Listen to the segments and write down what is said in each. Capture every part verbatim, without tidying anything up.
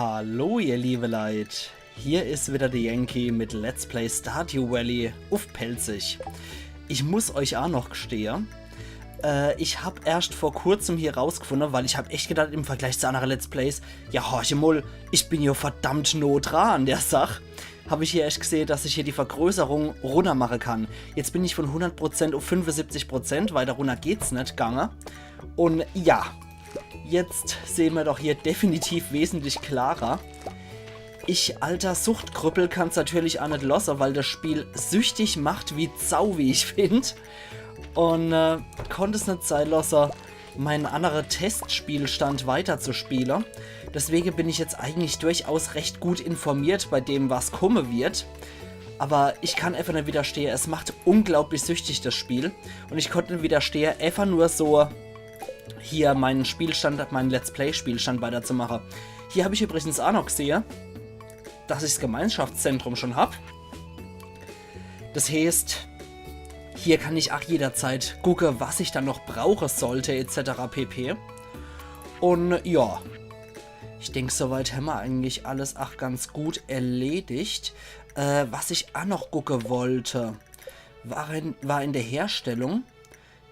Hallo ihr liebe Leit, hier is wieder de Yankee mit Let's Play Stardew Valley uff Pälzisch. Ich muss euch aa noch gestehe, äh, ich hab erscht vor kurzem hier rausgefunde, weil ich hab echt gedacht, im Vergleich zu annere Let's Plays, ja, horch mol, ich bin jo verdammt noh dra an der Sach, hab ich hier echt gesehe, dass sich hier die Vergrößerung runnermache kann. Jetzt bin ich von hundert Prozent uff fünfesiebzig Prozent, weiter runner geht's net, gange. Un ja, jetzt sehn mer doch hier definitiv wesentlich klarer. Ich, alter Suchtkrüppel, kann's natürlich aa net losse, weil das Spiel süchtig macht wie Sau, wie ich find. Un äh, konnt's net sei losse, mein annere Testspielstand weiterzuspiele. Deswege bin ich jetzt eigentlich durchaus recht gut informiert bei dem, was komme wird. Aber ich kann einfach net widerstehe. Es macht unglaublich süchtig, das Spiel. Un ich konnt net widerstehe, einfach nur so hier meinen Spielstand, meinen Let's-Play-Spielstand weiterzumache. Hier hab ich übrigens aa noch gesehe, dass ich's Gemeinschaftszentrum schon hab. Das heeßt, hier kann ich aa jederzeit gucke, was ich dann noch brauche sollte, et cetera pp. Un ja, ich denk, soweit hämmer eigentlich alles aa ganz gut erledigt. Äh, was ich aa noch gucke wollte, war in, war in der Herstellung.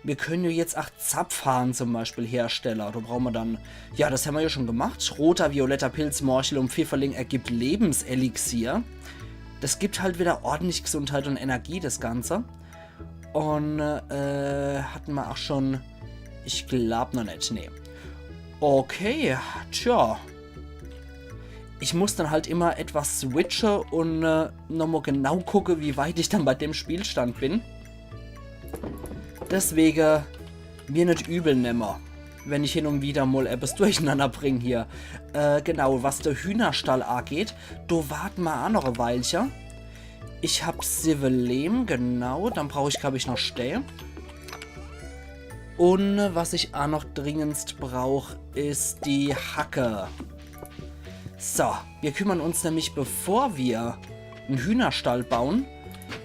Mir können jo jetzt aa Zapfhahn zum Beispiel herstelle. Do brauche mer dann, ja, das hämmer jo schon gemacht. Roter, violetter Pilz, Morchel un Pfifferling ergibt Lebenselixier. Das gibt halt wieder ordentlich Gesundheit un Energie, das Ganze. Un äh, hatten mer aa schon, ich glaub noch net, nee. Okay, tja. Ich muss dann halt immer etwas switche un äh, nochmol genau gucke, wie weit ich dann bei dem Spielstand bin. Deswege mir net übel nemme, wenn ich hin un wieder mol etwas durcheinander bring hier. Äh, genau, was de Hühnerstall ageht, do warte mer aa noch e Weilche. Ich hab siwwe Lehm, genau, dann brauch ich, glaub ich, noch Stää. Un was ich aa noch dringendst brauch, is die Hacke. So, mir kümmern uns nämlich, bevor mir en Hühnerstall bauen,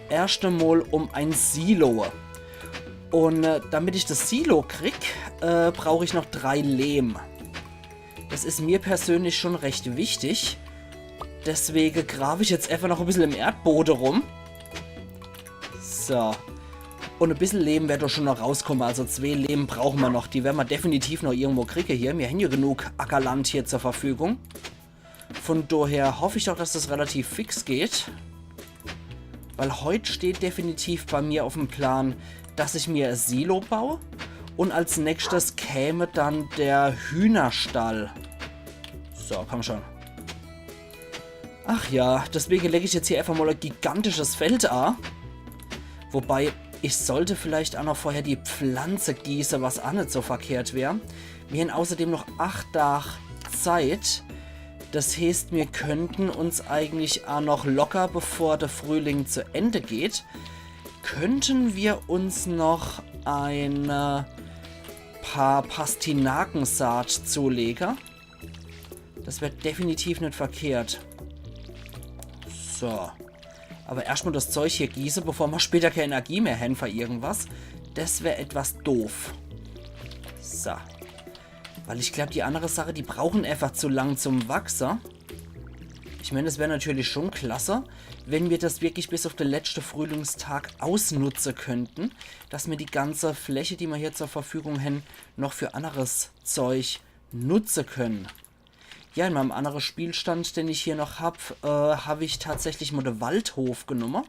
erscht emol um ein Silo. Un äh, damit ich das Silo krieg, äh, brauch ich noch drei Lehm. Das is mir persönlich schon recht wichtig. Deswege grab ich jetzt einfach noch e bissel im Erdbode rum. So. Un e bissel Lehm werd doch schon noch rauskomme. Also zwee Lehm brauche mer noch. Die werre mer definitiv noch irgendwo kriege hier. Mir hän jo genug Ackerland hier zur Verfügung. Von doher hoff ich doch, dass das relativ fix geht. Weil heut steht definitiv bei mir uffm Plan, dass ich mir e Silo bau. Un als nächstes käme dann der Hühnerstall. So, komm schon. Ach ja, deswege leg ich jetzt hier einfach mol e gigantisches Feld a. Wobei, ich sollt vielleicht aa noch vorher die Pflanze gieße, was aa net so verkehrt wär. Mir hän außerdem noch acht Dag Zeit. Das heeßt, mir könnten uns eigentlich aa noch locker, bevor der Frühling zu Ende geht, könnten mir uns noch e paar Pastinakensaat zulege. Das wär definitiv net verkehrt. So. Aber erscht mol das Zeug hier gieße, bevor mer später kee Energie mehr hän für irgendwas. Das wär etwas doof. So. Weil ich glaub, die annere Sache, die brauchen einfach zu lang zum Wachse. Ich mein, es wär natürlich schon klasse, wenn mir das wirklich bis uff de letschte Frühlingstag ausnutze könnten, dass mir die ganze Fläche, die mer hier zur Verfügung hän, noch für anneres Zeug nutze können. Ja, in meinem annere Spielstand, den ich hier noch hab, äh, hab ich tatsächlich mol de Waldhof genumme,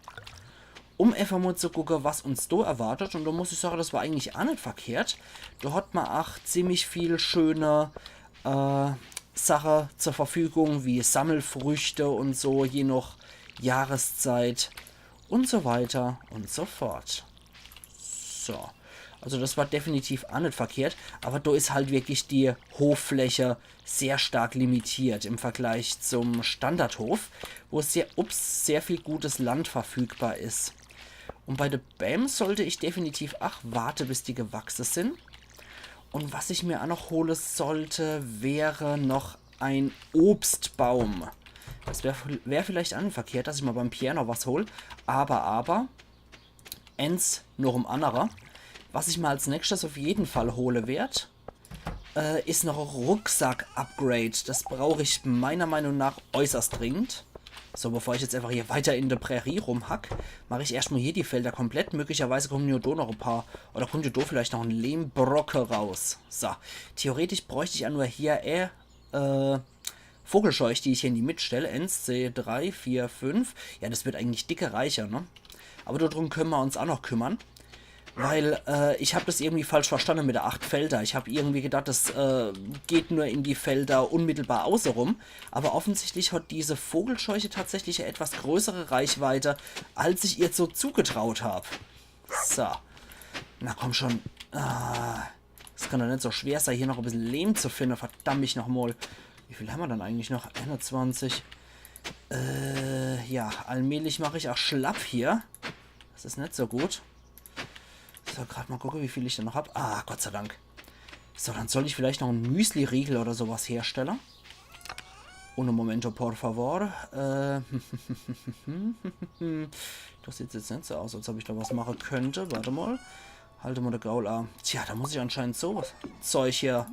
um einfach mol zu gucke, was uns do erwartet. Un do muss ich sage, das war eigentlich aa net verkehrt. Do hat mer aa ziemlich viel schöne, äh, Sache zur Verfügung, wie Sammelfrüchte un so, je noch Jahreszeit un so weiter un so fort. So. Also das war definitiv aa net verkehrt, aber do is halt wirklich die Hoffläche sehr stark limitiert im Vergleich zum Standardhof, wo sehr, ups, sehr viel gutes Land verfügbar is. Un bei de Bääm sollt ich definitiv aa warte, bis die gewachse sin. Un was ich mir aa noch hole sollt, wär noch e Obstbaum. Das wär, wär vielleicht aa net verkehrt, dass ich mol beim Pierre noch was hol. Aber, aber, eens noch em annere. Was ich mer als nächstes uff jeden Fall hole werd, äh, is noch e Rucksack-Upgrade. Das brauch ich meiner Meinung nach äußerst dringend. So, bevor ich jetzt einfach hier weiter in der Prärie rumhack, mach ich erscht mal hier die Felder komplett. Möglicherweise kommen ja do noch e paar, oder kommt ja do vielleicht noch en Lehmbrocke raus. So, theoretisch bräucht ich ja nur hier, äh, äh, Vogelscheuch, die ich hier in die Mitt stell. Eins, zwei, drei, vier, fünf. Ja, das wird eigentlich dicke reiche, ne? Aber drum können mer uns auch noch kümmern. Weil, äh, ich hab das irgendwie falsch verstanden mit der acht Felder. Ich hab irgendwie gedacht, das, äh, geht nur in die Felder unmittelbar außerum. Aber offensichtlich hat diese Vogelscheuche tatsächlich e etwas größere Reichweite, als ich ihr so zugetraut hab. So. Na komm schon. Ah, es kann doch net so schwer sei, hier noch e bissel Lehm zu finden. Verdammt mich noch mal. Wie viel haben wir dann eigentlich noch? Einundzwanzig. Äh, ja, allmählich mach ich auch schlapp hier. Das is net so gut. So, grad mal gucke, wie viel ich da noch hab. Ah, Gott sei Dank. So, dann soll ich vielleicht noch en Müsli-Riegel oder sowas herstellen. Un momento, por favor. Äh, das sieht jetzt net so aus, als ob ich da was mache könnte. Warte mal. Halte mal de Gaul a. Tja, da muss ich anscheinend so was Zeug hier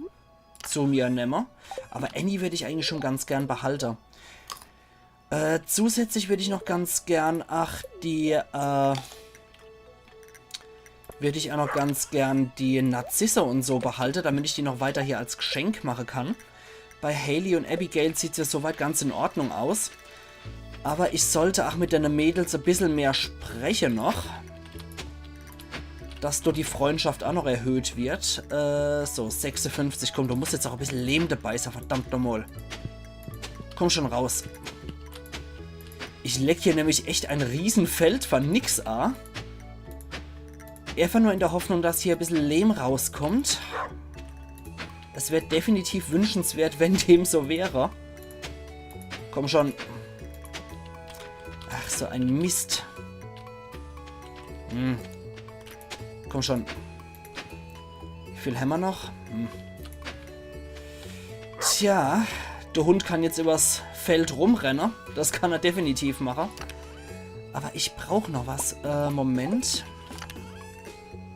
zu mir nemme. Aber Annie würd ich eigentlich schon ganz gern behalte. Äh, zusätzlich würd ich noch ganz gern, ach, die, äh, würd ich auch noch ganz gern die Narzisse und so behalte, damit ich die noch weiter hier als Geschenk mache kann. Bei Haley und Abigail sieht's ja soweit ganz in Ordnung aus. Aber ich sollte auch mit dene Mädels e bissel mehr spreche noch. Dass dort die Freundschaft auch noch erhöht wird. Äh, so, sechsundfünfzig, komm, du musst jetzt auch e bissel Lehm dabei sei, verdammt nochmal. Komm schon raus. Ich leck hier nämlich echt ein Riesenfeld von nix a. Einfach nur in der Hoffnung, dass hier e bissel Lehm rauskommt. Es wär definitiv wünschenswert, wenn dem so wäre. Komm schon. Ach, so ein Mist. Hm. Komm schon. Wie viel hämmer noch? Hm. Tja, der Hund kann jetzt übers Feld rumrenne. Das kann er definitiv mache. Aber ich brauch noch was. Äh, Moment.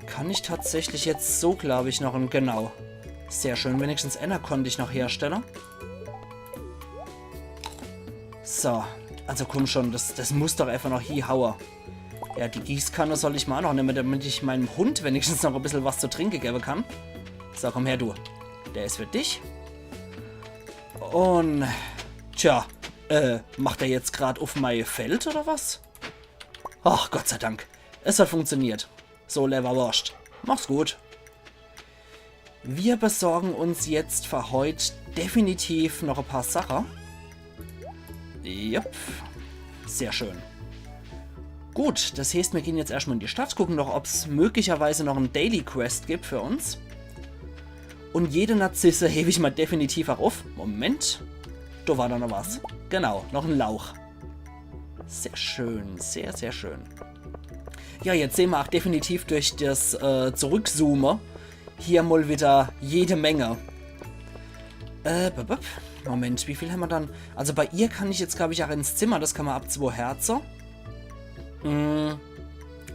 Kann ich tatsächlich jetzt so, glaub ich, noch en... Genau. Sehr schön. Wenigstens einer konnt ich noch herstelle. So. Also komm schon, das, das muss doch einfach noch hiehaue. Ja, die Gießkanne soll ich mal auch noch nemme, damit ich meinem Hund wenigstens noch e bissel was zu trinke gebe kann. So, komm her, du. Der is für dich. Und, tja, äh, macht er jetzt grad uff mei Feld oder was? Ach, Gott sei Dank. Es hat funktioniert. So, Leberwurst. Mach's gut. Wir besorgen uns jetzt für heut definitiv noch e paar Sache. Jupp. Sehr schön. Gut, das heeßt, mir gehen jetzt erscht mal in die Stadt, gucken noch, ob's möglicherweise noch en Daily Quest gibt für uns. Und jede Narzisse heb ich mal definitiv auch uff. Moment. Da war doch noch was. Genau, noch en Lauch. Sehr schön, sehr, sehr schön. Ja, jetzt sehen wir auch definitiv durch das, äh, Zurückzoome hier mal wieder jede Menge. Äh, bup, bup. Moment, wie viel hämmer dann? Also bei ihr kann ich jetzt, glaub ich, auch ins Zimmer, das kann man ab zwei Herze. Mm,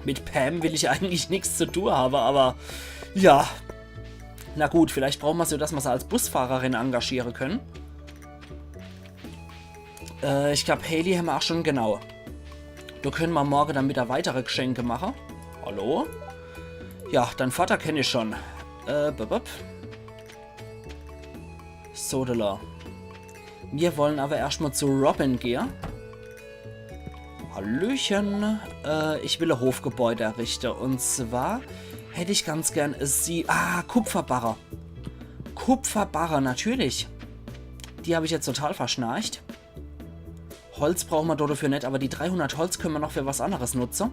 mit Pam will ich eigentlich nix zu tun haben, aber ja. Na gut, vielleicht brauchen wir sie, dass wir sie als Busfahrerin engagieren können. Äh, ich glaub, Haley hämmer auch schon, genau. Da können wir morgen dann wieder weitere Geschenke machen. Hallo? Ja, dein Vater kenn ich schon. Äh, bup, bup. Sodala. Wir wollen aber erscht mal zu Robin gehen. Hallöchen. Äh, ich will ein Hofgebäude errichten. Und zwar hätte ich ganz gern sie... Ah, Kupferbarre. Kupferbarre, natürlich. Die habe ich jetzt total verschnarcht. Holz brauchen wir dafür nicht, aber die dreihundert Holz können wir noch für was anderes nutzen.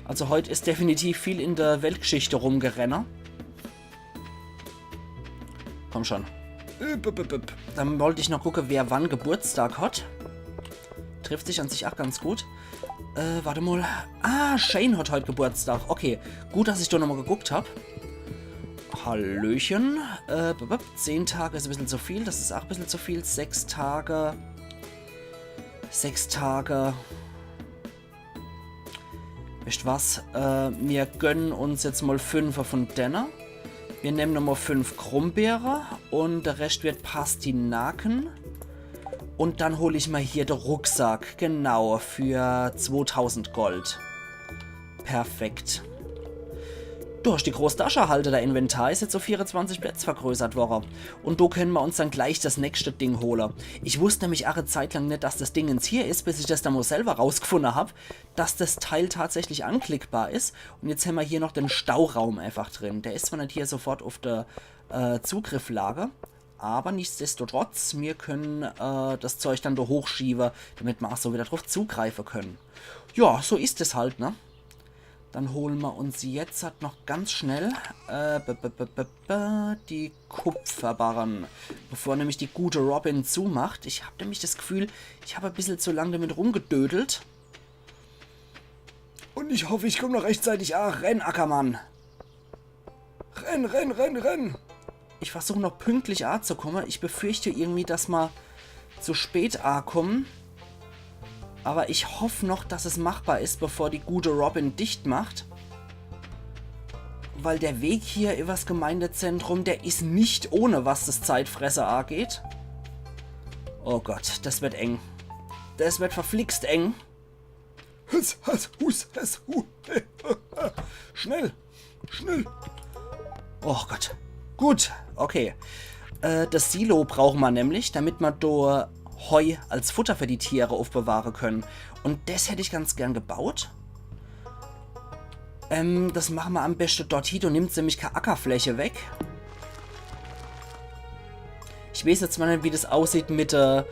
Also heute ist definitiv viel in der Weltgeschichte rumgerenne. Komm schon. Üp, üp, üp, üp. Dann wollte ich noch gucken, wer wann Geburtstag hat. Trifft sich an sich auch ganz gut. Äh, warte mal. Ah, Shane hat heute Geburtstag. Okay, gut, dass ich da nochmal geguckt hab. Hallöchen. Äh, bup, bup. Zehn Tage ist ein bisschen zu viel. Das ist auch ein bisschen zu viel. Sechs Tage. Sechs Tage. Wisst was? Äh, wir gönnen uns jetzt mal fünfe von denne. Mir nemme nomma fünf Grumbeere un de Rescht werd Pastinaken. Un dann hol ich mol hier de Rucksack. Genau, für zwotausend Gold. Perfekt. Du hascht die groß Tasch erhalte, dei Inventar is jetzt uff vierezwanzig Plätz vergrößert worre. Un do kenne mer uns dann gleich des nächschte Ding hole. Ich wusst nämlich ach e Zeit lang net, dass des Dingens hier is, bis ich des dann mol selwer rausgfunne hab, dass des Teil tatsächlich anklickbar is. Un jetzt hämmer hier noch den Stauraum einfach drin. Der is zwar net hier sofort uff der, äh, Zugrifflage, aber nichtsdestotrotz, mir kenne, äh, des Zeug dann do hochschiewe, damit mer ach so wieder druff zugreife kenne. Ja, so is es halt, ne? Dann hole mer uns jetzt halt noch ganz schnell, äh, b -b -b -b -b die Kupferbarren, bevor nämlich die gute Robin zumacht. Ich hab nämlich des Gefühl, ich hab e bissel zu lang damit rumgedödelt. Un ich hoff, ich komm noch rechtzeitig. Ach, renn, Ackermann. Renn, renn, renn, renn. Ich versuch noch pünktlich azukomme. Ich befürchte irgendwie, dass mer zu spät akomme. Aber ich hoff noch, dass es machbar is, bevor die gute Robin dicht macht. Weil der Weg hier übers Gemeindezentrum, der is net ohne, was des Zeitfresse ageht. Oh Gott, des werd eng. Des werd verflixt eng. Hus, hus, hus, hus, hu. Schnell, schnell. Oh Gott. Gut, okay. Äh, des Silo brauche mer nämlich, damit mer do Heu als Futter für die Tiere uffbewahre kenne. Un des hätt ich ganz gern gebaut. Ähm, des mache mer am beschte dort hie. Do nimmt's nämlich kee Ackerfläche weg. Ich weeß jetzt mol net, wie des aussieht mit der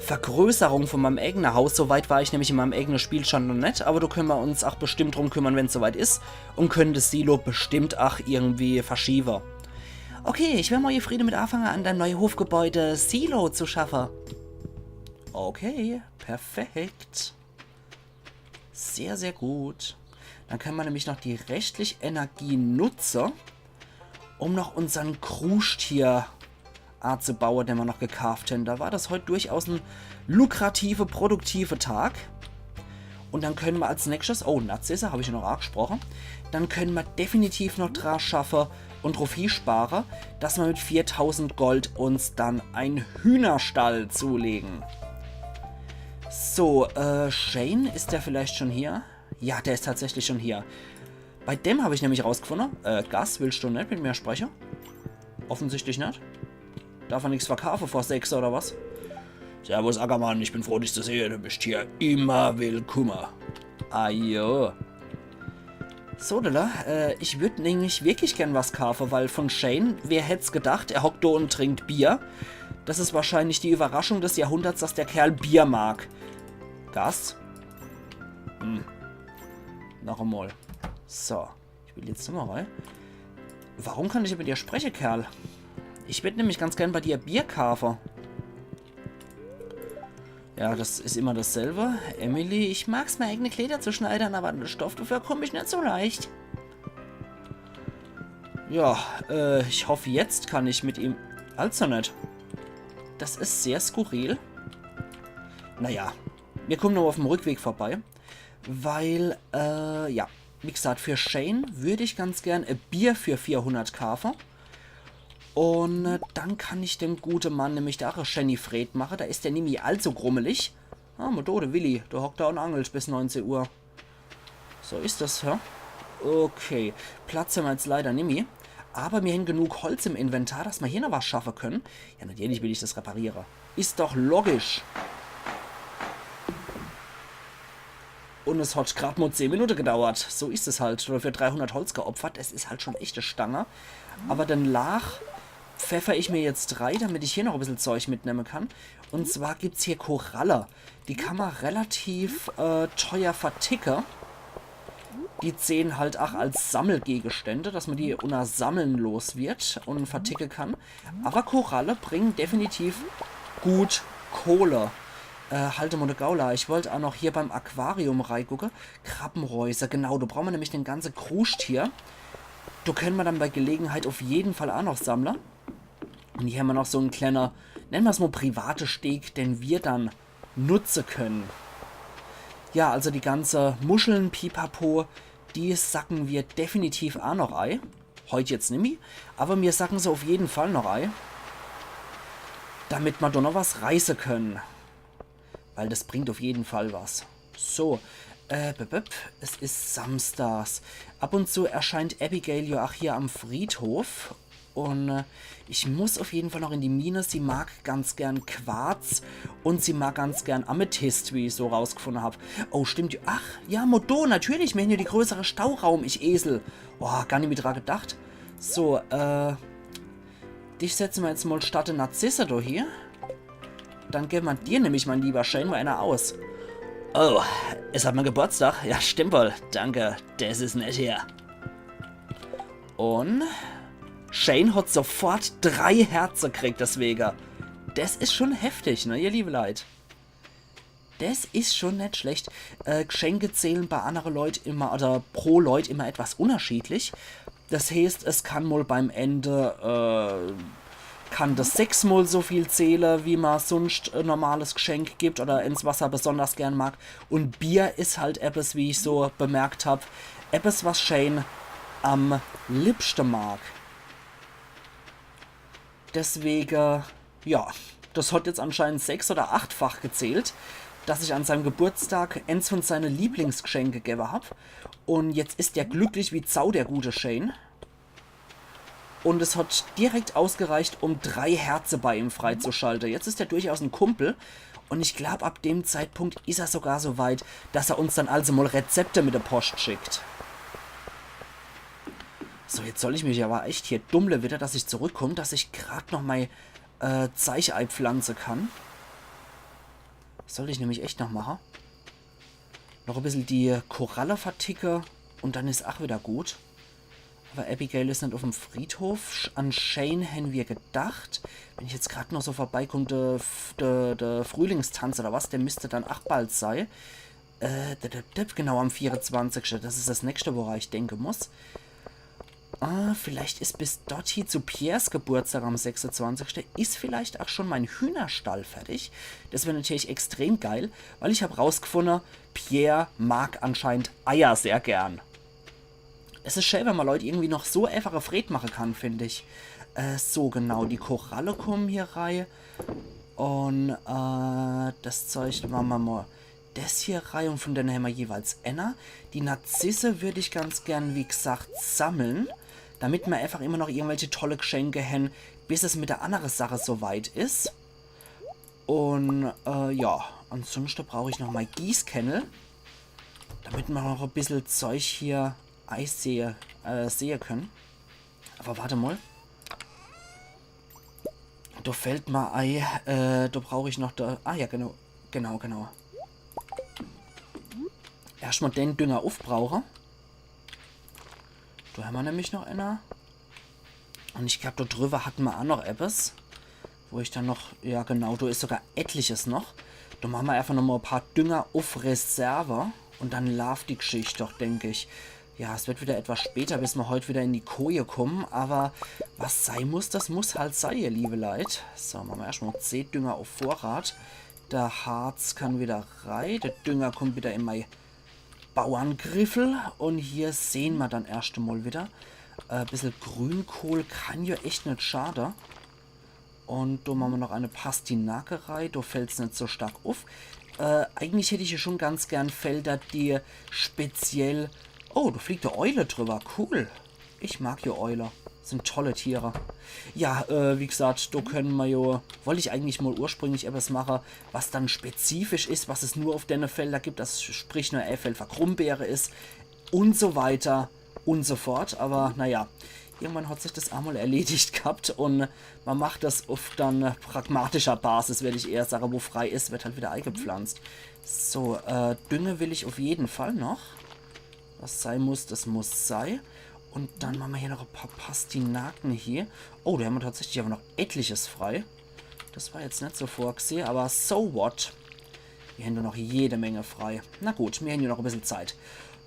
Vergrößerung von meim eigene Haus. So weit war ich nämlich in meim eigene Spielstand noch net, aber do kenne mer uns ach bestimmt drum kümmere, wenn's so weit is. Un kenne des Silo bestimmt ach irgendwie verschiewe. Okay, ich werd mol hier Friede mit afange, an deim neie Hofgebäude Silo zu schaffe. Okay, perfekt. Sehr, sehr gut. Dann kenne mer nämlich noch die restlich Energie nutze, um noch unsern Kruscht hier azubaue, den mer noch gekaaft hän. Do war des heut durchaus en lukrative, produktive Tag. Un dann kenne mer als nächstes, oh, Narzisse, hab ich jo noch agsproche, dann kenne mer definitiv noch dra schaffe un druff hiespare, dass mer mit viertausend Gold uns dann en Hühnerstall zulege. So, äh, Shane, is der vielleicht schon hier? Ja, der is tatsächlich schon hier. Bei dem hab ich nämlich rausgefunde, äh, Gus, willst du net mit mir spreche? Offensichtlich net. Darf er nix verkaafe vor sechs oder was? Servus Ackermann, ich bin froh, dich zu sehe. Du bist hier immer willkumme. Ajo. So, Dilla, äh, ich würd nämlich wirklich gern was kaafe, weil von Shane, wer hätt's gedacht, er hockt do un trinkt Bier. Des is wahrscheinlich die Überraschung des Jahrhunderts, dass der Kerl Bier mag. Gus? Hm. Noch emol. So. Ich will jetzt nochmol rei. Warum kann ich mit dir spreche, Kerl? Ich würd nämlich ganz gern bei dir Bier kaafe. Ja, des is immer dasselbe. Emily, ich mag's, mir eigene Kleider zu schneidern, aber an de Stoff dafür komm ich net so leicht. Ja, äh, ich hoff, jetzt kann ich mit ihm. Also net. Des is sehr skurril. Naja, mir kommen noch uffm Rückweg vorbei. Weil, äh, ja, wie gesagt, für Shane würd ich ganz gern e Bier für vierhundert kaafe. Un, äh, dann kann ich dem gute Mann nämlich do ach e scheeni Freed mache. Do is der nimmi allzu grummelig. Ah, mol do, de Willi, der hockt do un angelt bis neunzehn Uhr. So is des, hä? Okay, Platz hämmer jetzt leider nimmi. Aber mir hän genug Holz im Inventar, dass mer hier noch was schaffe können. Ja, natürlich will ich des repariere. Is doch logisch. Un es hat grad mol zehn Minute gedauert. So is es halt. Oder für dreihundert Holz geopfert. Es is halt schon echt e Stange. Aber den Laach pfeffer ich mir jetzt rei, damit ich hier noch e bissel Zeug mitnemme kann. Un zwar gibt's hier Koralle. Die kann mer relativ, äh, teuer verticke. Die zählen halt ach als Sammelgegenstände, dass mer die unner Sammeln los wird un verticke kann. Aber Koralle bringen definitiv gut Kohle. Äh, halt mol de Gaul a. Ich wollt ach noch hier beim Aquarium reigucke. Krabbenreuse, genau. Do brauche mer nämlich den ganze Kruscht hier. Do könne mer dann bei Gelegenheit uff jeden Fall ach noch sammle. Un hier hämmer noch so en kleiner, nenne mer's mol private Steg, den mir dann nutze können. Ja, also die ganze Muscheln, Pipapo, die sacke mir definitiv ach noch ei. Heut jetzt nimmi, awwer mir sacken se uff jeden Fall noch ei, damit ma do noch was reiße kenne. Weil des bringt uff jeden Fall was. So, äh, bip, bip, es is samstags. Ab und zu erscheint Abigail jo ach hier am Friedhof. Un äh, ich muss uff jeden Fall noch in die Mine. Sie mag ganz gern Quarz un sie mag ganz gern Amethyst, wie ich so rausgefunne hab. Oh, stimmt. Ach, ja, Modo, natürlich, mir hän jo die größere Stauraum, ich Esel. Oh, gar nimmi dra gedacht. So, äh, dich setze ma jetzt mol statt de Narzisse do hier. Dann gewwe ma dir nämlich, mein lieber Shane, mol einer aus. Oh, is heit mein Geburtstag? Ja, stimmt wohl. Danke, des is nett hier. Un Shane hat sofort drei Herze kriegt, deswege. Des is schon heftig, ne, ihr liebe Leit? Des is schon net schlecht. Äh, Geschenke zählen bei annere Leut immer, oder pro Leut immer etwas unnerschiedlich. Des heeßt, es kann mol beim Ende, äh, kann des sechsmol so viel zähle, wie ma sunscht e normales Geschenk gibt oder ens, was er besonders gern mag. Un Bier is halt eppes, wie ich so bemerkt hab, eppes, was Shane am liebschte mag. Deswege, ja, des hat jetzt anscheinend sechs- oder achtfach gezählt, dass ich an seinem Geburtstag ens von seine Lieblingsgeschenke gewwe hab. Un jetzt is der glücklich wie Sau, der gute Shane. Un es hat direkt ausgereicht, um drei Herze bei ihm freizuschalte. Jetzt is er durchaus en Kumpel. Un ich glaub, ab dem Zeitpunkt is er sogar so weit, dass er uns dann also mol Rezepte mit de Poscht schickt. So, jetzt soll ich mich awwer echt hier dummle wieder, dass ich zurückkomm, dass ich grad noch mei äh, Zeich eipflanze kann. Soll ich nämlich echt noch mache. Noch e bissel die Koralle verticke un dann is ach wieder gut. Awwer Abigail is net uffm Friedhof. Sch-, an Shane hän mir gedacht. Wenn ich jetzt grad noch so vorbeikomm, de, F-, de, de Frühlingstanz oder was, der misst dann ach bald sei. Äh, d, d, d, genau am vierezwanzigschte. Des is des nächschte, wora ich denke muss. Ah, vielleicht is bis dorthie zu Pierres Geburtstag am sechsezwanzigschte is vielleicht ach schon mein Hühnerstall fertig. Des wär natürlich extrem geil, weil ich hab rausgefunne, Pierre mag anscheinend Eier sehr gern. Es is schää, wenn ma Leut irgendwie noch so einfach e Fred mache kann, find ich. Äh, so genau, die Koralle kommen hier rei. Un äh, des Zeug mache ma mol des hier rei un von denne hämmer jeweils enner. Die Narzisse würd ich ganz gern, wie gesagt, sammle, damit ma einfach immer noch irgendwelche tolle Geschenke hän, bis es mit der annere Sache so weit is. Un äh, ja, ansunschte brauch ich noch mei Gießkenne, damit ma noch e bissel Zeug hier eisehe, äh, sehe kenne. Awwer wart mol. Do fallt ma ei, äh, do brauch ich noch do. Ah ja, genau. Genau, genau. Erscht mol den Dünger uffbrauche. Do hämmer nämlich noch enner. Un ich glaub, do driwwer hatte ma ach noch eppes. Wo ich dann noch, ja genau, do is sogar etliches noch. Do mache ma einfach noch mol e paar Dünger uff Reserve. Un dann laaft die Gschicht doch, denk ich. Ja, es wird wieder etwas später, bis ma heut wieder in die Koje kommen, awwer was sei muss, des muss halt sei, ihr liebe Leit. So, mache ma erscht mol zeh Dünger uff Vorrat. Der Harz kann wieder rei, der Dünger kommt wieder in mei Bauerngriffel un hier sehn ma dann erscht mol wieder. Äh, bissel Grünkohl kann jo echt net schade. Un do mache ma noch e Pastinake rei, do fallt's net so stark uff. Äh, eigentlich hätt ich jo schon ganz gern Felder, die speziell... Oh, do fliegt e Eule driwwer, cool. Ich mag jo Eule, sin tolle Tiere. Ja, äh, wie gesagt, do kenne ma jo, wollt ich eigentlich mol ursprünglich eppes mache, was dann spezifisch is, was es nur uff denne Felder gibt, dass sprich nur e Feld fer Grumbeere is un so weiter un so fort. Awwer naja, irgendwann hat sich des emol erledigt gehabt un ma macht des uff dann pragmatischer Basis, würd ich eher sage, wo frei is, wird halt wieder eigepflanzt. So, äh, Dünge will ich uff jeden Fall noch. Was sei muss, des muss sei. Un dann mache ma hier noch e paar Pastinake hier. Oh, do hämmer tatsächlich awwer noch etliches frei. Des war jetzt net so vorgsehe, awwer so what. Mir hän do noch jede Menge frei. Na gut, mir hän jo noch e bissel Zeit.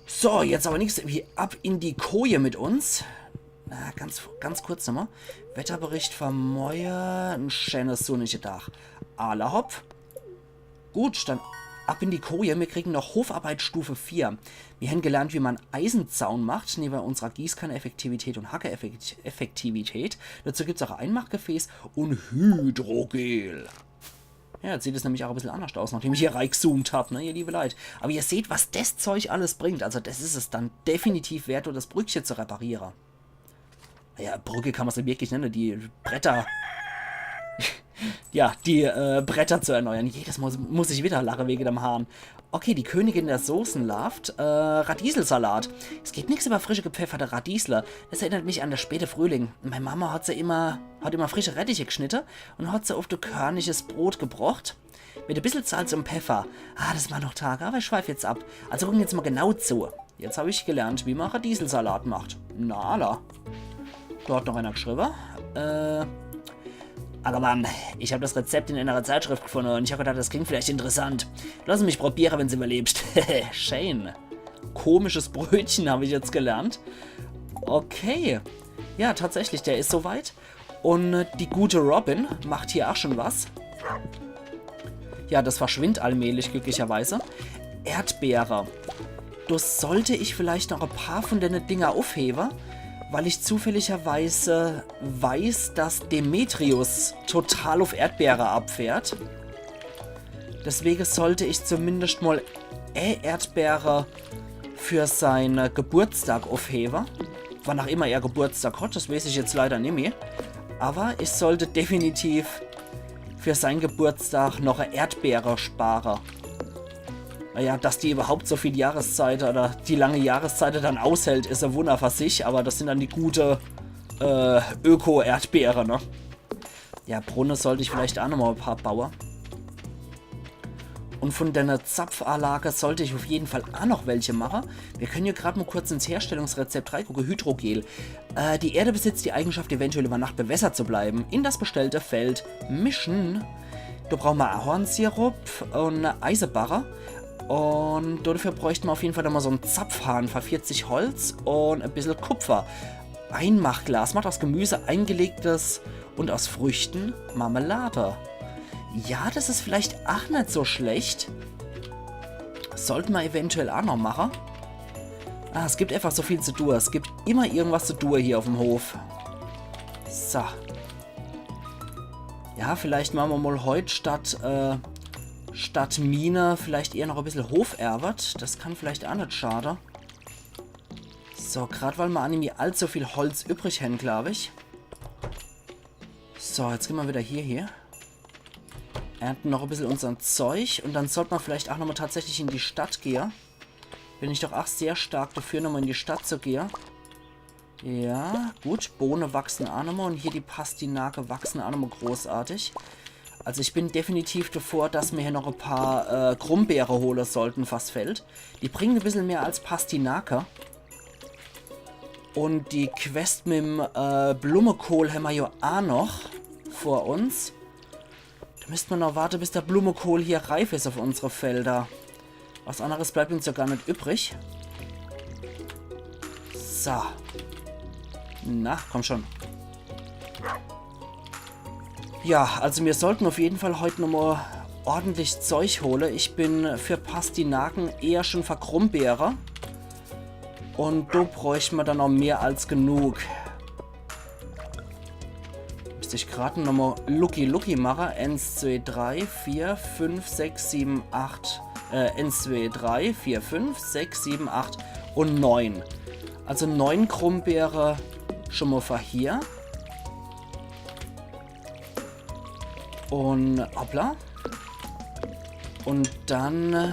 So, jetzt awwer nix wie ab in die Koje mit uns. Na, ganz, ganz kurz nochmol. Wetterbericht fer morje, en schäne sunnige Dag. Alla hopp. Gut, dann... Ab in die Koje, mir kriegen noch Hofarbeit Stufe vier. Mir hän gelernt, wie man Eisenzaun macht, newe unserer Gießkanne-Effektivität und Hacke-Effektivität. Dazu gibt's auch e Einmachgefäß und Hydrogel. Ja, jetzt sieht es nämlich auch e bissel anders aus, nachdem ich hier reingezoomt hab, ne, ihr liebe Leit. Aber ihr seht, was des Zeug alles bringt. Also des is es dann definitiv wert, um des Brückche zu repariere. Naja, Brücke kann man's net wirklich nenne, die Bretter. Ja, die äh, Bretter zu erneuern. Jedes Mal muss ich wieder lache wege dem Hahn. Okay, die Königin der Soßen laaft. Äh, Radiselsalat. Es geht nix über frische gepfefferte Radiesle. Das erinnert mich an der späte Frühling. Meine Mama hat se immer, hat immer frische Rettiche geschnitte und hat se auf de körniges Brot gebrocht. Mit e bissel Salz und Peffer. Ah, das waren noch Tage, aber ich schweif jetzt ab. Also gucken wir jetzt mal genau zu. Jetzt hab ich gelernt, wie man Radiselsalat macht. Na, alla. Da hat noch einer geschrieben. Äh, Ackermann, ich hab das Rezept in einer Zeitschrift gefunden und ich hab gedacht, das klingt vielleicht interessant. Lass mich probieren, wenn's überlebst. Shane. Komisches Brötchen habe ich jetzt gelernt. Okay. Ja, tatsächlich, der ist soweit. Und äh, die gute Robin macht hier auch schon was. Ja, das verschwindt allmählich, glücklicherweise. Erdbeere. Da sollte ich vielleicht noch e paar von dene Dinger aufhebe, weil ich zufälligerweise weiß, dass Demetrius total auf Erdbeere abfährt. Deswegen sollte ich zumindest mal e Erdbeere für seinen Geburtstag aufhebe. Wann auch immer er Geburtstag hat, das weiß ich jetzt leider nimmi. Aber ich sollte definitiv für seinen Geburtstag noch e Erdbeere spare. Naja, dass die überhaupt so viel Jahreszeite oder die lange Jahreszeite dann aushält, is e Wunder für sich, aber das sind dann die gute äh, Öko-Erdbeere, ne? Ja, Brunne sollte ich vielleicht auch noch mal e paar baue. Und von der Zapfanlage sollte ich auf jeden Fall auch noch welche mache. Wir können hier grad mal kurz ins Herstellungsrezept reingucken. Hydrogel. Äh, die Erde besitzt die Eigenschaft, eventuell über Nacht bewässert zu bleiben. In das bestellte Feld mischen. Da brauchen wir Ahornsirup und Eisebarre. Und dafür bräuchten wir auf jeden Fall nochmal so einen Zapfhahn für vierzig Holz und ein bisschen Kupfer. Einmachglas. Macht aus Gemüse eingelegtes und aus Früchten Marmelade. Ja, das ist vielleicht auch nicht so schlecht. Sollte man eventuell auch noch machen. Ah, es gibt einfach so viel zu tun. Es gibt immer irgendwas zu tun hier auf dem Hof. So. Ja, vielleicht machen wir mal heute statt, äh, statt Mine vielleicht eher noch ein bisschen Hofarbeit. Das kann vielleicht auch nicht schaden. So, grad weil wir auch nicht mehr allzu viel Holz übrig haben, glaube ich. So, jetzt gehen wir wieder hier, hier. Ernten noch ein bisschen unser Zeug und dann sollte man vielleicht auch nochmal tatsächlich in die Stadt gehen. Bin ich doch auch sehr stark dafür, nochmal in die Stadt zu gehen. Ja, gut, Bohne wachsen auch nochmal und hier die Pastinake wachsen auch nochmal großartig. Also ich bin definitiv davor, dass wir hier noch ein paar äh, Grumbeere holen sollten fürs Feld. Die bringen ein bisschen mehr als Pastinake. Und die Quest mit dem äh, Blumenkohl haben wir ja auch noch vor uns. Da müsste man noch warten, bis der Blumenkohl hier reif ist auf unsere Felder. Was anderes bleibt uns ja gar nicht übrig. So. Na, komm schon. Ja, also wir sollten auf jeden Fall heute nochmal ordentlich Zeug holen. Ich bin für Pastinaken eher schon für Grumbeere. Und da bräuchte man dann noch mehr als genug. Müsste ich grad nochmal Lucky Lucky machen. Eins, zwei, drei, vier, fünf, sechs, sieben, acht. Äh, eins, zwei, drei, vier, fünf, sechs, sieben, acht und neun. Also neun Grumbeere schon mal für hier. Und hoppla. Und dann äh,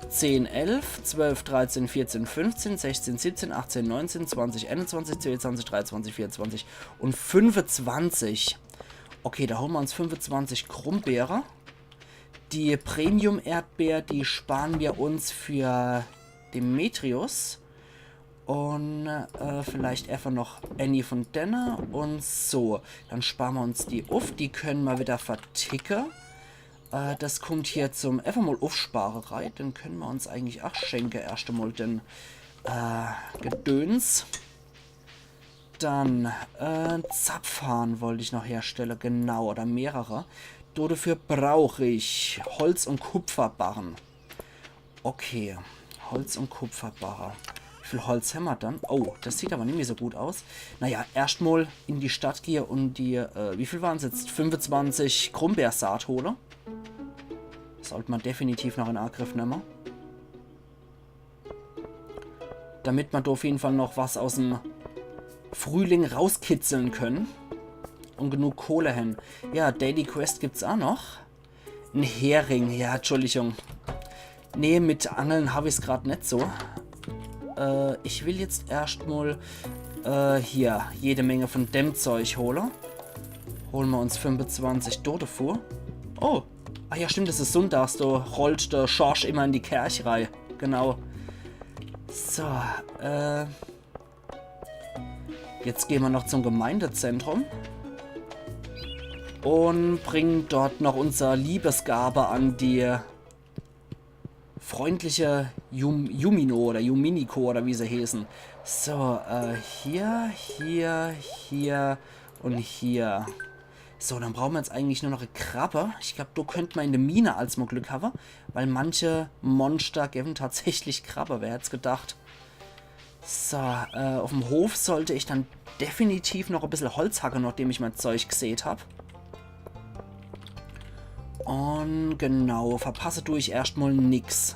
zehn, elf, zwölf, dreizehn, vierzehn, fünfzehn, sechzehn, siebzehn, achtzehn, neunzehn, zwanzig, einundzwanzig, zweiundzwanzig, dreiundzwanzig, vierundzwanzig und fünfundzwanzig. Okay, da holen wir uns fünfundzwanzig Grumbeere. Die Premium-Erdbeer, die sparen wir uns für Demetrius. Und äh, vielleicht einfach noch eine von denne und so. Dann sparen wir uns die uff. Die können wir wieder verticken. Äh, das kommt hier zum einfach mal Uffspare rein. Den können wir uns eigentlich auch schenken. Erst einmal den äh, Gedöns. Dann äh, Zapfhahn wollte ich noch herstellen. Genau, oder mehrere. Dafür brauche ich Holz- und Kupferbarren. Okay, Holz und Kupferbarre. Wie viel Holz hämmer dann? Oh, das sieht aber nimmi so gut aus. Naja, erscht mol in die Stadt gehe und die, äh, wie viel waren's jetzt? Fünfezwanzig Grumbeersaat hole. Sollt ma definitiv noch in Angriff nemme. Damit ma do auf jeden Fall noch was aus em Frühling rauskitzeln können. Und genug Kohle hän. Ja, Daily Quest gibt's a noch. En Hering, ja, Entschuldigung. Nee, mit Angeln hab ich's grad net so. Äh, ich will jetzt erscht mol, äh, hier jede Menge von dem Zeug hole. Hole ma uns fünfezwanzig Dote vor. Oh, ah ja, stimmt, das is sunntags, do rollt der Schorsch immer in die Kerch rei. Genau. So, äh, jetzt gehn ma noch zum Gemeindezentrum und bringen dort noch unser Liebesgabe an die freundliche Yum Yumino oder Yuminiko oder wie se heeßen. So, äh, hier, hier, hier und hier. So, dann brauche ma jetzt eigentlich nur noch e Krabbe. Ich glaub, do könnt ma in de Mine als mol Glück hawwe, weil manche Monster gewwen tatsächlich Krabbe. Wer hätt's gedacht? So, äh, auf em Hof sollt ich dann definitiv noch e bissel Holz hacke, nachdem ich mein Zeug gesät hab. Und genau, verpasse du ich erscht mol nix.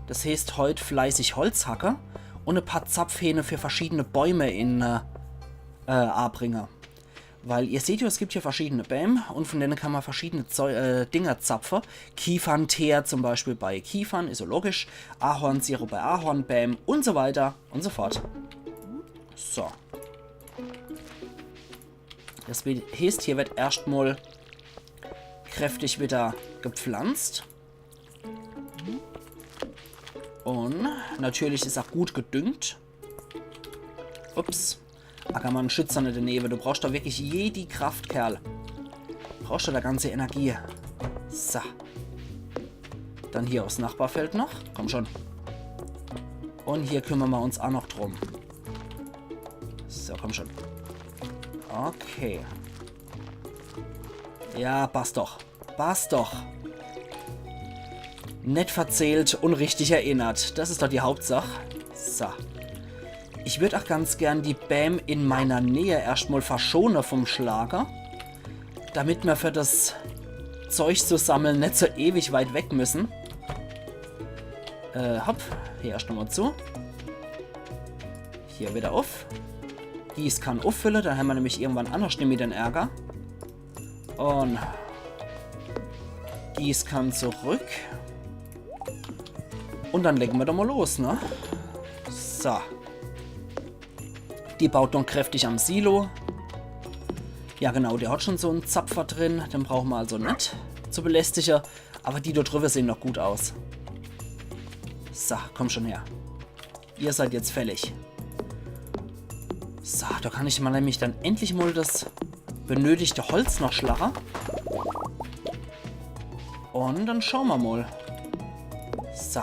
Das heeßt, heut fleißig Holz hacke und e paar Zapfhähne für verschiedene Bäume in, äh, äh, abringe. Weil ihr seht ja, es gibt hier verschiedene Bäm und von denen kann man verschiedene Zeu äh, Dinger zapfe. Kiefernteer zum Beispiel bei Kiefern, is ja logisch. Ahornsirup bei Ahornbäm und so weiter und so fort. So. Das be- heeßt, hier wird erscht mol kräftig wieder gepflanzt. Und natürlich is auch gut gedüngt. Ups. Ackermann, schütz doch net denewe. Du brauchst doch wirklich jedi Kraft, Kerl. Brauchst du da ganze Energie. So. Dann hier aufs Nachbarfeld noch. Komm schon. Und hier kümmern wir uns auch noch drum. So, komm schon. Okay. Ja, passt doch. Passt doch. Net verzählt und richtig erinnert. Das is doch die Hauptsach. So. Ich würd auch ganz gern die Bäm in meiner Nähe erscht mal verschone vom Schlage, damit mer für das Zeug zu sammeln net so ewig weit weg müssen. Äh, hopp. Hier erscht nochmal zu. Hier wieder auf. Gießkann auffülle, dann hämmer nämlich irgendwann annerscht nimmi den Ärger. Und Gießkann zurück. Und dann legen wir doch mal los, ne? So. Die baut dann kräftig am Silo. Ja genau, der hat schon so en Zapfer drin. Den brauchen wir also net zu belästige. Aber die dort drüber sehen noch gut aus. So, komm schon her. Ihr seid jetzt fällig. So, da kann ich mal nämlich dann endlich mal das benötigte Holz noch schlache. Und dann schauen wir mal. So.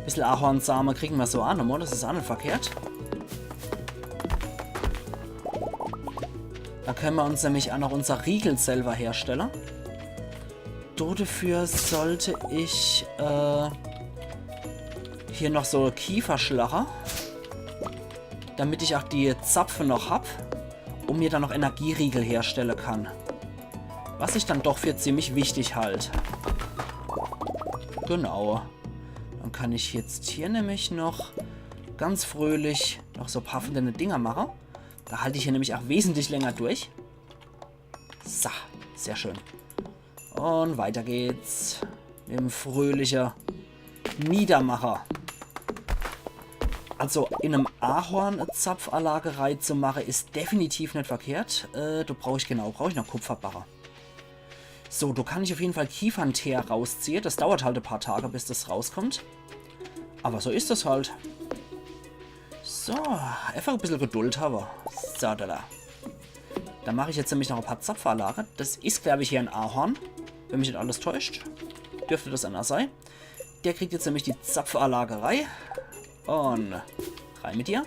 Bissel Ahornsame kriegen wir so an, oder? Das is auch net verkehrt. Da können wir uns nämlich auch noch unser Riegel selber herstellen. Dodefür sollte ich, äh, hier noch so Kiefer schlache, damit ich auch die Zapfe noch hab und mir dann noch Energieriegel herstelle kann. Was ich dann doch für ziemlich wichtig halt. Genau. Dann kann ich jetzt hier nämlich noch ganz fröhlich noch so paar von dene Dinger mache. Da halt ich hier nämlich auch wesentlich länger durch. So, sehr schön. Und weiter geht's. Mit dem fröhliche Niedermacher. Also in einem Ahorn Zapfanlage reinzumachen is definitiv net verkehrt. Äh, da brauch ich, genau, brauch ich noch Kupferbarre. So, da kann ich auf jeden Fall Kiefernteer rausziehe. Das dauert halt e paar Tage, bis das rauskommt. Aber so is das halt. So, einfach e bissel Geduld habe. So, da, da. Da mach ich jetzt nämlich noch e paar Zapfanlage. Das is, glaub ich, hier en Ahorn. Wenn mich net alles täuscht, dürfte das einer sei. Der kriegt jetzt nämlich die Zapfanlage rei. Und rein mit dir.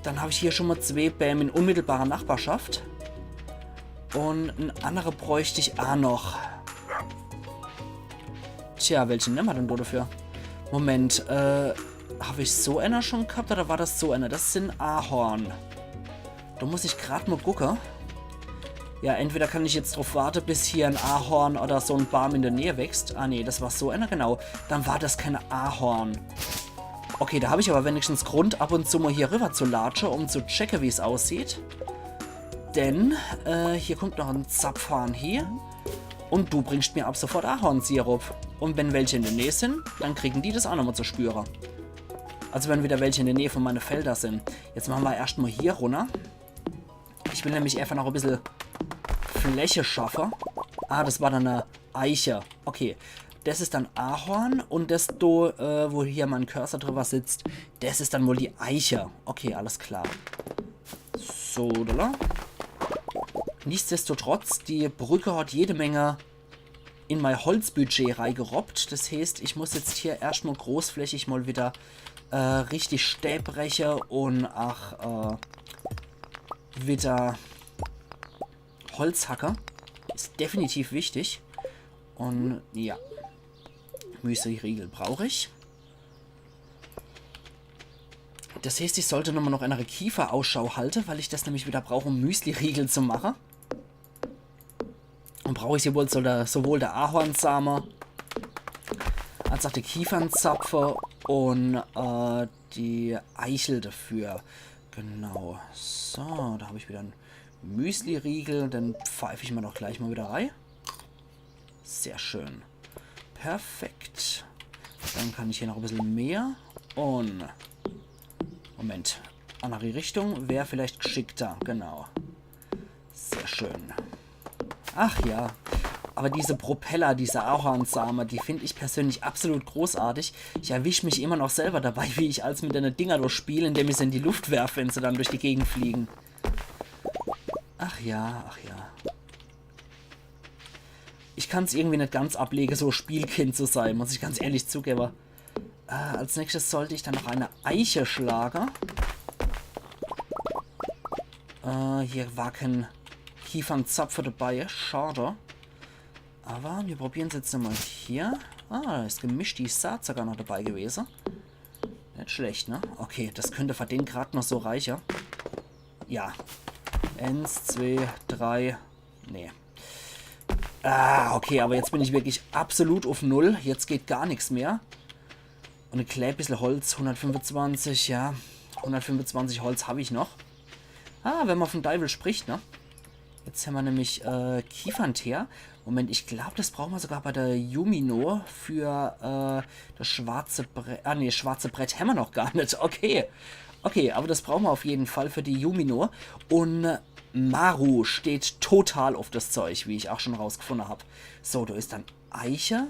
Dann hab ich hier schon mal zwee Bäm in unmittelbarer Nachbarschaft. Und en annere bräucht ich a noch. Tja, welche nemme mer dann do dafür? Moment, äh, hab ich so einer schon gehabt oder war das so einer? Das sin Ahorn. Do muss ich grad mo gucke. Ja, entweder kann ich jetzt drauf warte, bis hier en Ahorn oder so en Baam in der Nähe wächst. Ah nee, das war so einer, genau. Dann war das kein Ahorn. Okay, da hab ich aber wenigstens Grund, ab und zu mo hier rüber zu latsche, um zu checke, wie's aussieht. Denn, äh, hier kommt noch en Zapfhahn hier. Und du bringst mir ab sofort Ahornsirup. Und wenn welche in der Nähe sin, dann kriegen die das auch nochmal zu spüre. Also wenn wieder welche in der Nähe von meine Felder sin. Jetzt mache mer erscht mo hier runner. Ich will nämlich einfach noch e bissel Fläche schaffe. Ah, das war dann e Eiche. Okay. Das is dann Ahorn und das do, äh, wo hier mein Cursor drüber sitzt, das is dann wohl die Eiche. Okay, alles klar. So, oder? Nichtsdestotrotz, die Brücke hat jede Menge in mein Holzbudget reigerobbt. Das heeßt, ich muss jetzt hier erscht mo großflächig mal wieder, äh, richtig Stää breche und ach, äh, wieder Holz hacke. Is definitiv wichtig. Und ja, Müsliriegel brauch ich. Das heeßt, ich sollte nochmal noch einer Kiefer Ausschau halte, weil ich das nämlich wieder brauch, um Müsliriegel zu mache. Und brauch ich sowohl, sowohl der Ahornsame, als auch der Kiefernzapfe und, äh, die Eichel dafür. Genau. So, da hab ich wieder en Müsliriegel. Den pfeif ich mir doch gleich mal wieder rei. Sehr schön. Perfekt. Dann kann ich hier noch e bissel mehr. Und Moment. Andere Richtung wär vielleicht geschickter. Genau. Sehr schön. Ach ja. Aber diese Propeller, diese Ahornsame, die find ich persönlich absolut großartig. Ich erwisch mich immer noch selber dabei, wie ich als mit dene Dinger durchspiel, indem ich se in die Luft werf, wenn se dann durch die Gegend fliegen. Ach ja, ach ja. Ich kann's irgendwie net ganz ablege, so Spielkind zu sei, muss ich ganz ehrlich zugebe. Äh, als nächstes sollte ich dann noch eine Eiche schlage. Äh, hier war kein Kiefernzapfe dabei, schade. Aber wir probieren's jetzt mal hier. Ah, da is gemischt die Saat sogar noch dabei gewese. Net schlecht, ne? Okay, das könnte für den grad noch so reiche. Ja. Eins, zwei, drei. Nee. Ah, okay, aber jetzt bin ich wirklich absolut auf Null. Jetzt geht gar nix mehr. Und e klein bissel Holz, hundertfünfundzwanzig, ja. Hundertfünfundzwanzig Holz hab ich noch. Ah, wenn man vom Deiwel spricht, ne? Jetzt hämmer nämlich, äh, Kiefernteer. Moment, ich glaub, das brauchen wir sogar bei der Yumino für, äh, das schwarze Brett. Ah, nee, schwarze Brett hämmer noch gar net. Okay. Okay, aber das brauchen wir auf jeden Fall für die Yumino. Und Maru steht total auf das Zeug, wie ich auch schon rausgefunden hab. So, da is dann Eiche.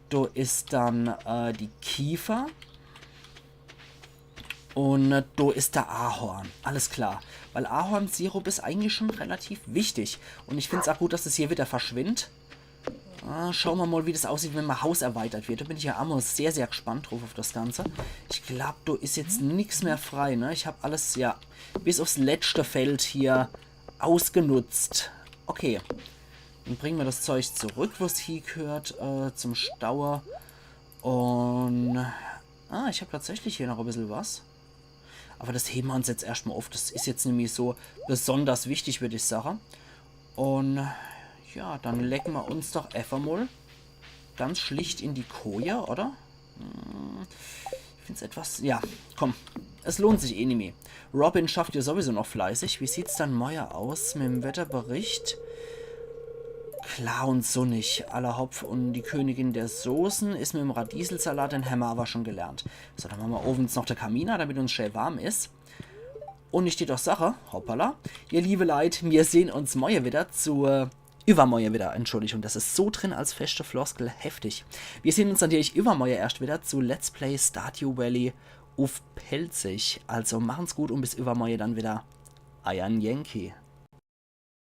Da is dann, äh, die Kiefer. Und, äh, da is der Ahorn. Alles klar. Weil Ahornsirup is eigentlich schon relativ wichtig. Und ich find's auch gut, dass es hier wieder verschwindt. Ah, schauen wir mal, wie das aussieht, wenn mein Haus erweitert wird. Da bin ich ja auch mal sehr, sehr gespannt drauf auf das Ganze. Ich glaub, da is jetzt nix mehr frei, ne? Ich hab alles, ja, bis aufs letzte Feld hier ausgenutzt. Okay. Dann bringen wir das Zeug zurück, wo's hie gehört, äh, zum Staue. Und, ah, ich hab tatsächlich hier noch e bissel was. Aber das heben wir uns jetzt erscht mal auf. Das is jetzt nämlich so besonders wichtig, würd ich sagen. Und ja, dann legen wir uns doch einfach mal ganz schlicht in die Koje, oder? Hm, ich find's etwas, ja, komm, es lohnt sich eh nimmi. Robin schafft ja sowieso noch fleißig. Wie sieht's dann morje aus mit dem Wetterbericht? Klar und sonnig, allerhopp. Und die Königin der Soßen is mit dem Radieselsalat, den hämmer aber schon gelernt. So, dann machen wir owens noch de Kamin an, damit uns schön warm is. Und ich steht doch Sache, hoppala. Ihr liebe Leit, wir sehen uns morje wieder zu, äh, übermorje wieder, Entschuldigung, das is so drin als feste Floskel, heftig. Wir sehen uns natürlich übermorje erscht wieder zu Let's Play Stardew Valley uff Pälzisch. Also machen's gut und bis übermorje dann wieder. Eiern Yankee.